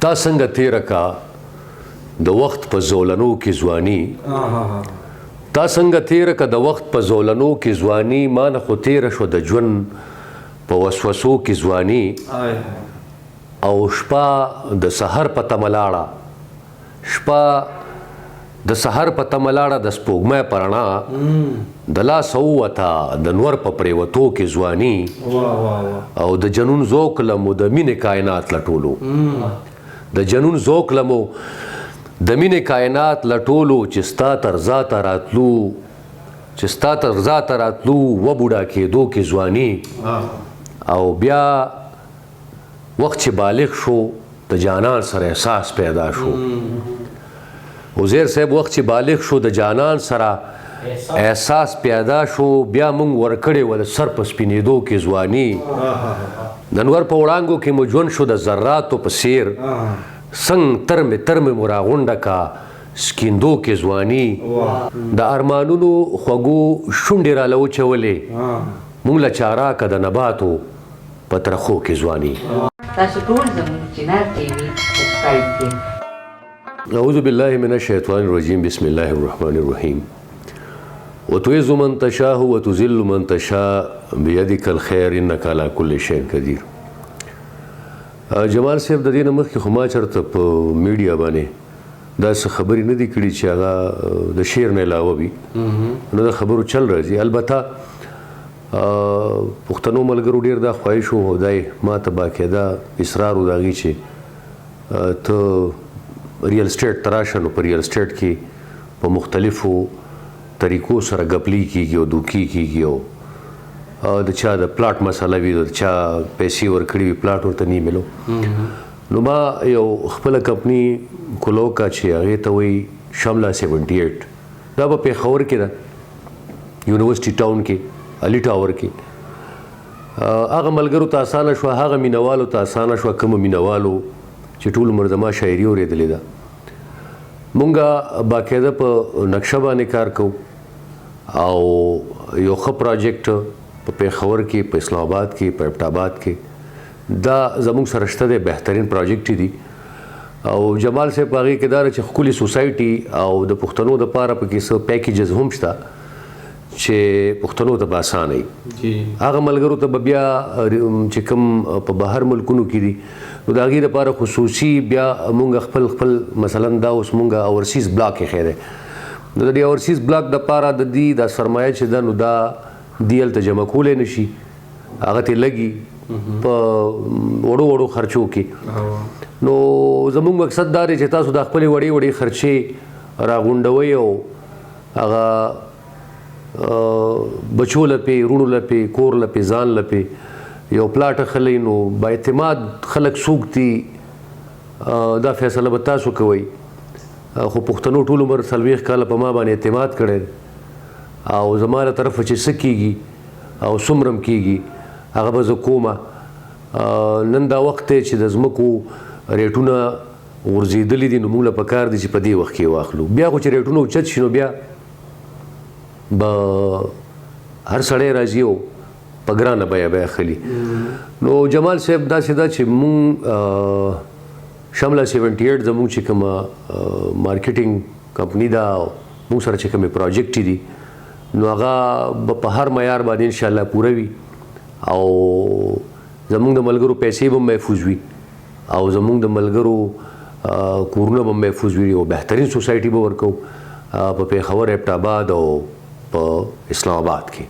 تا څنګه تیره کا د وخت په زولنو کې ځواني، تا څنګه تیره کا د وخت په زولنو کې ځواني، ما نه خو تیره شو د ژوند په وسوسو کې ځواني. او شپه د سحر په تمه لاړه، شپه د سحر په تمه لاړه د سپوږمۍ په رڼا د لاسه ووته د نور په پرېوتو کې ځواني. او د جنون ذوق له مو د مینې کاینات لټولو، د جنون ذوق له مو د مینې کاینات لټولو، چې ستا تر ذاته راتلو، چې ستا تر ذاته راتلو و بوډا کېدو کې ځواني. او بیا وخت چې بالغ شو د جانان سره احساس پیدا شو، عزیر صاحب وخت چې بالغ شو د جانان سره احساس پیدا شو، بیا مونږ ورکړې ول سر په سپینېدو کې ځواني. د نور په وړانګو کې مو ژوند شو د ذراتو په څیر، څنګه ترمې ترمې مو راغونډه کا سکیندو کې ځواني. د ارمانونو خوږو شونډې راله وچولې، مونږ له چا راکه د نباتو په ترخو کې ځواني. تاسو ټول زموږ چینل ټي وي سبسکرایب کړئ. اعوذ بالله من الشیطان الرجیم، بسم الله الرحمن الرحیم. وتعز من تشاء وتذل من تشاء بيدك الخير انك على كل شيء قدير. جمال صاحب، د دې نه مخکې خو ما چرته په میډیا باندې داسې خبرې نه دي کړي چې هغه د شعر نه علاوه وي، نو د خبرو چل راځي. البته پښتنو ملګرو ډیر دا خواهش وو، دای ما ته باقاعده اصرار و د هغې چې ته ریل اسټیټ ته راشه. نو په ریل اسټیټ کې په مختلفو طریقو سره ګپلی کیږي او دوکي کیږي، او د چا د پلاټ مسله وي، د چا پیسې ورکړي وي، پلاټ ورته نه ملو. نو ما یو خپله کمپني کولو کا چې هغې ته وایي شمله 78. دا په پېښور کې ده، یونیورسټي ټاون کې، علي ټاور کې. هغه ملګرو ته اسانه شوه، هغه مینوالو ته اسانه شوه، کومو مینوالو چې ټول عمر زما شاعري اورېدلې ده. مونږه باقاعده په نقشه باندې کار کوو او یو ښه پروجیکټ په پېښور کې، په اسلام آباد کې، په ایبټ آباد کې دا زموږ سره شته دی. بهترین پروجیکټ دي. او جمال صاحب، په هغې کې دا ده چې ښکلې سوسایټي او د پښتنو دپاره پکې څه پیکیجز هم شته چې پښتنو ته به اسانه وي. هغه ملګرو ته به بیا چې کوم په بهر ملکونو کې دي، نو د هغې دپاره خصوصي بیا مونږ خپل خپل، مثلا دا اوس مونږ اورسیز بلاک ایښی دی، نو د دې اورسیز بلاک دپاره د دې دا سرمایه چې ده، نو دا دی هلته جمع کولی نه شي، هغه ته لګي په وړو وړو خرچو کې. نو زموږ مقصد دا دی چې تاسو د خپلې وړې وړې خرچې راغونډوئ او هغه بچو لپې، وروڼو لپې، کور لپې، ځان لپې یو پلاټ اخلئ. نو با اعتماد خلک څوک دي، دا فیصله به تاسو کوئ. خو پښتنو ټول عمر 40 کاله په ما باندې اعتماد کړی او زما له طرفه چې څه کېږي او څومره هم کېږي، هغه به زه کومه. نن دا وخت دی چې د ځمکو ریټونه غورځېدلي دي، نو موږ له پکار دي چې په دې وخت کې واخلو. بیا خو چې ریټونه اوچت شي، نو بیا به هر سړی راځي او په ګرانه بیه به اخلي. نو جمال صاحب، داسې ده چې مونږ شمله 78 زمونږ چې کومه مارکیټینګ کمپنی ده، مونږ سره چې کومې پروجیکټ دي، نو هغه به په هر معیار باندې ان شاء الله پوره وي او زمونږ د ملګرو پیسې به محفوظ وي او زمونږ د ملګرو کورونه به محفوظ وي او بهترین سوسایټي به ورکو په پېښور، ایبټ آباد او په اسلام آباد کې.